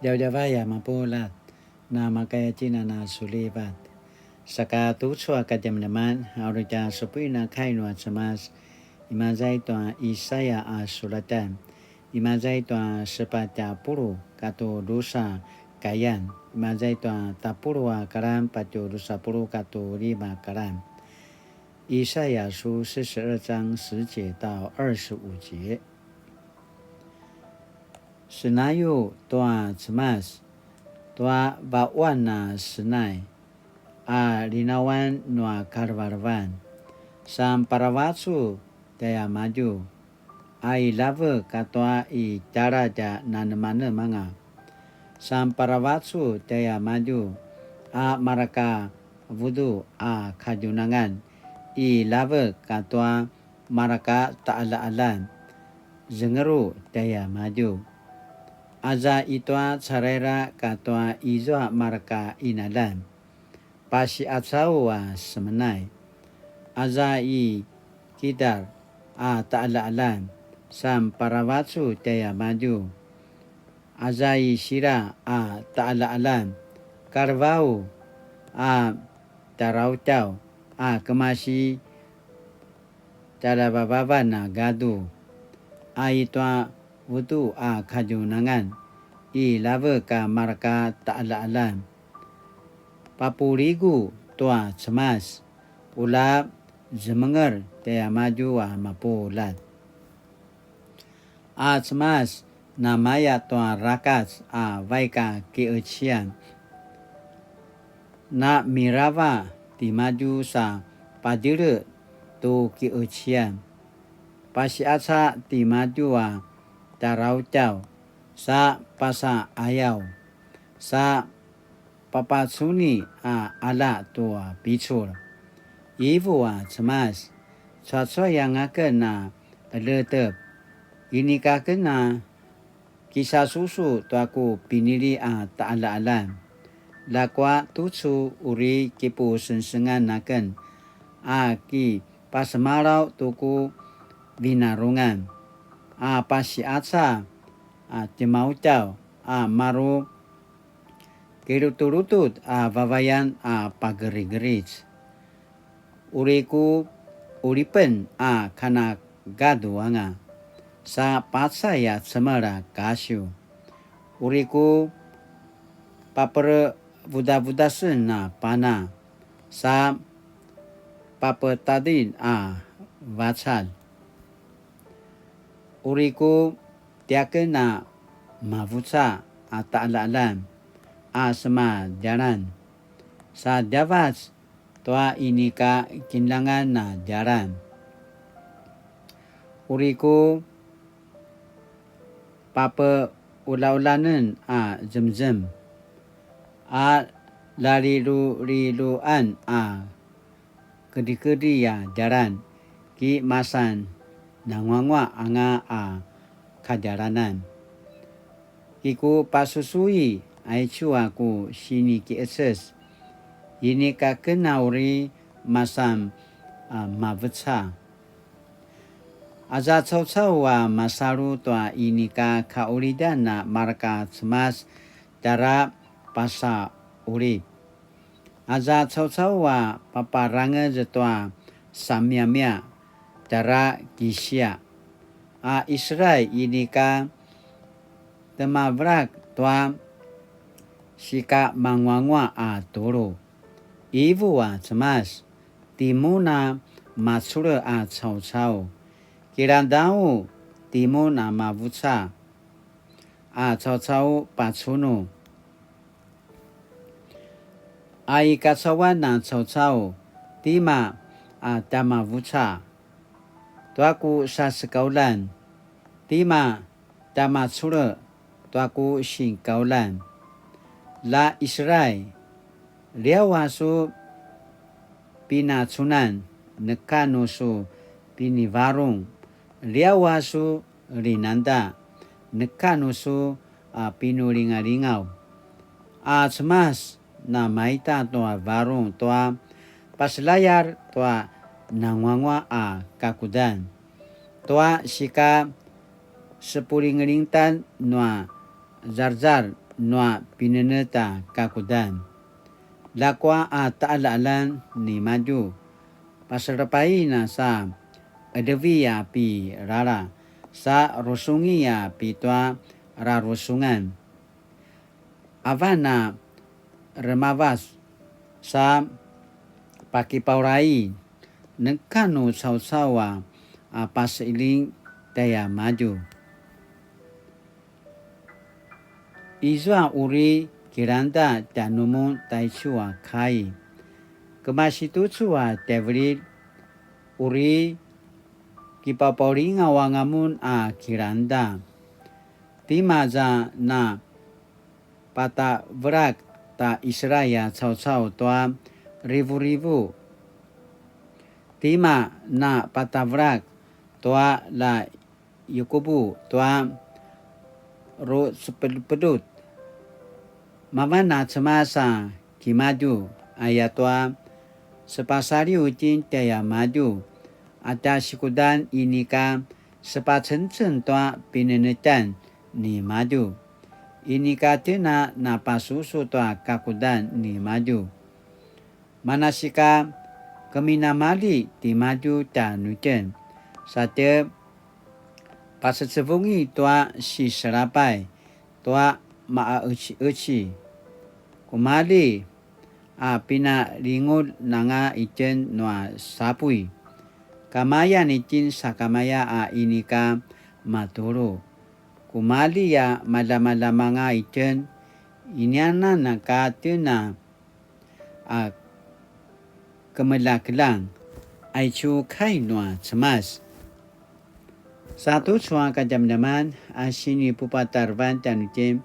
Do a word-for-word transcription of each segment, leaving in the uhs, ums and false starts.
Djavadjavay a mapuljat, na makaya tjinana sulivat. Saka tucu a kadjamadjaman, a uri tja supuin a kai nua Cemas, imaza i tua Isaya a sulatan, imaza i tua sepatj a puluq katua drusa kayan, imaza i tua tapuluq a karan patje drusa puluq katua lima karan. 以赛亚书四十二章十节到二十五节。 Senayu tua Cemas, tua vaquan a senay, a linawan nua kalevelevan, sanparavacu tjaiamadju, a i ljavek katua i tjaladj a nanemanemanga. Sanparavacu tjaiamadju, a mareka vudu a kadjunangan, i ljavek katua mareka taqaljaqaljan, zengeru tjaiamadju. Aza i tua caraira katua izua mareka qinaljan, pasiqacau a semenay. Aza i Kidar a taqaljaqaljan, sanparavacu tjaiamadju. Aza i Sira a taqaljaqaljan, kalevau a tjarautjaw a kemasi tjaljavavavan a gadu, a i tua vudu a kadjunangan, i ljavek a mareka taqaljaqaljan. Papuligu tua Cemas, ula zemenger tjaiamadju a mapuljat. A Cemas, namaya tua rakac a vaik a kiqeciyan. Na mirava timadju sa padjele tu kiqeciyan. Pasiqaca timadju a tjarautjaw sa pasaqayaw, sa papacuni a qalja tua picul. Ivu a Cemas, cuacuay anga ken a qeletep, inika ken a kisasusu tua ku pinili a taqaljaqaljan. Ljakua tucu uri kipusengsengan aken a kipasemalaw tu ku vinarungan, a pasiqaca a tjemautjaw a maru kilutulutud a vavayan a pagerigeric. Uri ku qulipen a kanagadu anga sa pacay a cemel a kasiw. Uri ku paperevudavudasen a pana sa papetadin a vacalj. Uri ku tiaken a mavuca a taqaljaqaljan a semadjalan, sa djavac tua inika kinljangan a djalan. Uri ku papeulaulanen a zemzem, a laliluliluan a kedrikedri a djalan, ki masan nanguanguaq anga a kadjalanan. Ki ku pasusui aicu a ku sinikiqeces, inika ken a uri masan, a, maveca. Aza caucau a masalu tua inika kaqulidan a mareka Cemas tjara pasaqulip. Aza caucau a paparangez tua samiamia tjara kisia. A Israil inika temavelak tua sikamanguanguaq a tulu. Ivu a Cemas, timun a maculje a caucau. Kilangdau timun a mavuca a caucau pacunu. A i kacauan a caucau, tima a tjamavuca tua ku sasekaulan, tima tjamaculje tua ku sinkaulan. La Israil, liaw a su pinacunan, neka nu su pinivarung, liaw a su linangda, neka nu su, a, pinulingalingaw. A Cemas, namaita tua varung tua paselayar tua nanguanguaq a kakudan, tua sika sepulingelingetan nua zarzar nua pinenetj a kakudan. Ljakua a taqaljaqaljan nimadju, paselepain a sa qedevi a pi rara, sa rusungi a pi tua rarusungan. Avan a remavac sa pakipaulai, neka nu caucau a, a pasiling tjaiamadju. Izua uri kilangda tjanumun taicu a kai. Kemasi tucu a tjaivililj, uri kipapaulingaw anga mun a kilangda. Tima za na patavelak ta Israil a caucau tua rivurivu? Tima na patavelak tua la Yakubu tua rucepedupedut? Mavan a Cemas a kimadju, ayatua sepasaliw itjen tjaiamadju, a tja sikudan inika sepacengceng tua pinenetjan nimadju. Inika tjen a napasusu tua kakudan nimadju. Manasika keminamali timadju tjanuitjen, sa tje pasecevungi tua siselapay tua maqaeciqeci. Kumalji a pinalingulj anga itjen nua sapuy. Kamayan itjen sakamaya a inika matulu. Kumalji a maljamaljam anga itjen, inianan ka tjen a kemeljakeljang, aicu kai nua Cemas. Sa tucu a kadjamadjaman a sinipupatarevan tjanuitjen,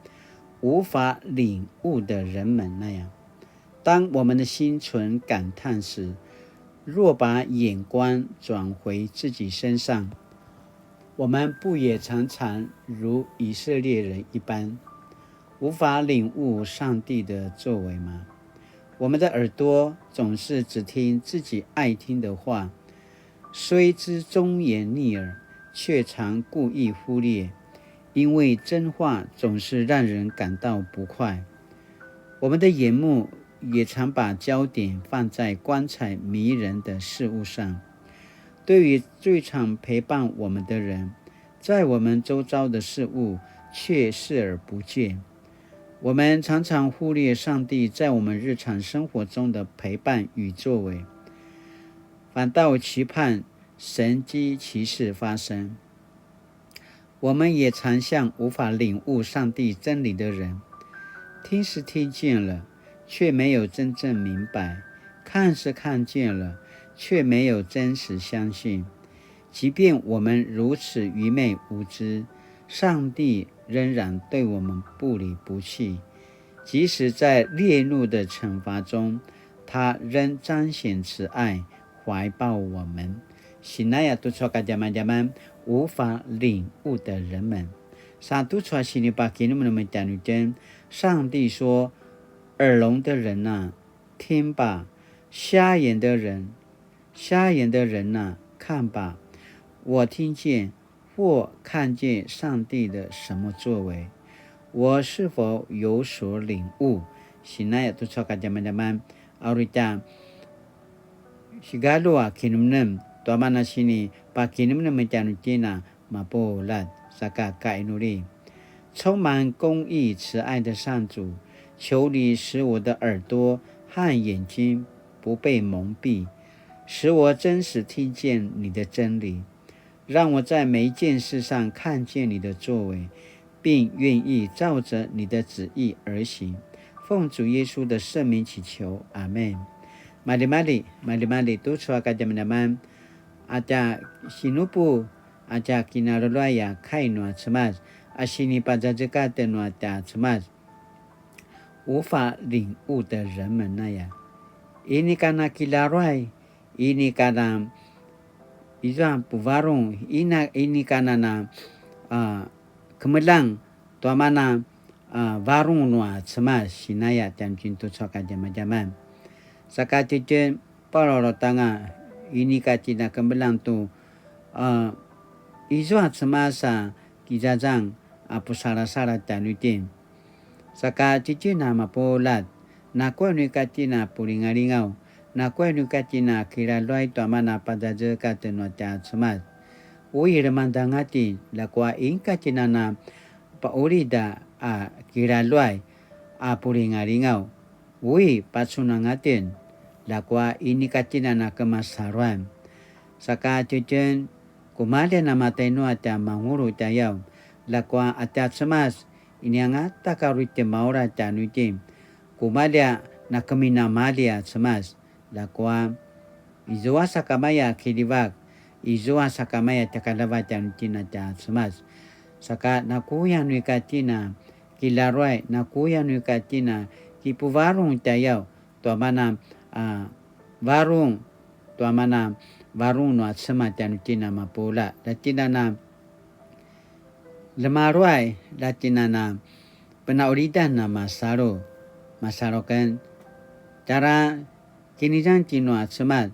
无法领悟的人们 aya. 当我们的心存感叹时，若把眼光转回自己身上，我们不也常常如以色列人一般，无法领悟上帝的作为吗？我们的耳朵总是只听自己爱听的话，虽知忠言逆耳，却常故意忽略，因为真话总是让人感到不快。我们的眼目也常把焦点放在光彩迷人的事物上，对于最常陪伴我们的人，在我们周遭的事物却视而不见。我们常常忽略上帝在我们日常生活中的陪伴与作为，反倒期盼神迹奇事发生。我们也常像无法领悟上帝真理的人，听是听见了，却没有真正明白；看是看见了，却没有真实相信。即便我们如此愚昧无知，上帝仍然对我们不离不弃。即使在烈怒的惩罚中，他仍彰显慈爱，怀抱我们。Sinaya tucu a kadjamadjaman, 无法领悟的人们。Sa tucu a sinipakinemnem tjanuitjen, 上帝说，耳聋的人啊，听吧；瞎眼的人，瞎眼的人啊，看吧。我听见或看见上帝的什么作为，我是否有所领悟？Sinaya tucu a kadjamadjaman, a uri tja sigalu a kinemnem, tua mana sinipakinemnem tjanuitjen a mapuljat, saka kainuli. 充满公义慈爱的上主，求你使我的耳朵和眼睛不被蒙蔽，使我真实听见你的真理，让我在每一件事上看见你的作为，并愿意照着你的旨意而行。奉主耶稣的圣名祈求，阿们。Maljimalji, maljimalji tucu a kadjamadjaman, a tja sinupu, a tja kinaluluay a kai nua Cemas, a sinipazazekatj nua tja Cemas. 无法领悟的人们 aya. Inika na kilaruay, inika na izua puvarung, ina, inika na na, a, kemeljang tua mana, a, varung nua Cemas, sinaya tjanuitjen tucu a kadjamadjaman. Saka tjitjen palalautanga, inika tjen a kemeljang tu, a, izua Cemas a kizazang a pusalasaladj tjanuitjen. Saka tjitjen a mapuljat, nakuya nu ika tjen a pulingalingaw, nakuya nu ika tjen a kilaluay tua mana pazazekatj nua tja Cemas. Ui, lemangeda anga tjen, ljakua inika tjen a na paqulid a kilaluay a pulingalingaw. Ui, pacun anga tjen, ljakua inika tjen a na kemasaluan. Saka tjitjen, kumalji a na matainu a tja mangulu tjayaw, ljakua a tja Cemas, ini angata ka uri tjemaula tjanuitjen, kumalji a na keminamalji a Cemas, ljakua izua sakamaya kiljivak, izua sakamaya tjakalava tjanuitjen a tja Cemas. Saka nakuya nu ika tjen a kilaluay, nakuya nu ika tjen a kipuvarung tjayaw, tua mana a varung, tua mana varung nua Cemas tjanuitjen a mapuljat, lja tjen a na lemaluay, lja tjen a na penaqulidan a masalu, masalu aken, tjara kinizang tjen nua Cemas,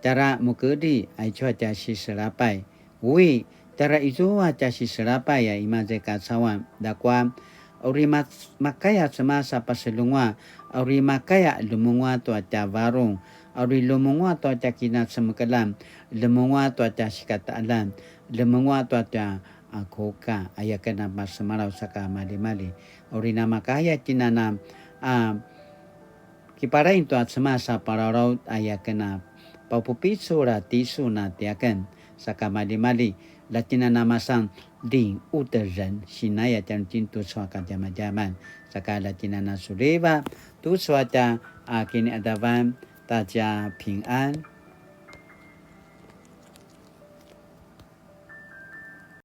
tjara mukedri aicu a tja siselapay. Ui, tjara izua tja siselapay a imaza i kacauan, ljakua uri ma-, makaya Cemas a paseljenguaq, uri makaya ljemenguaq tua tja varung, uri ljemenguaq tua tja kinacemekeljan, ljemenguaq tua tja sikataqaljan, ljemenguaq tua tja a kuka, aya ken a pasemalaw saka malimali. Uri namakaya tjen a na a kiparain tua Cemas a palalaut, aya ken a papupicul a tisun a tiaken, saka malimali, lja tjen a na masan 領悟的人, sinaya tjanuitjen tucu a kadjamadjaman, saka lja tjen a na suliva tucu a tja a kiniqadavan, 大家平安.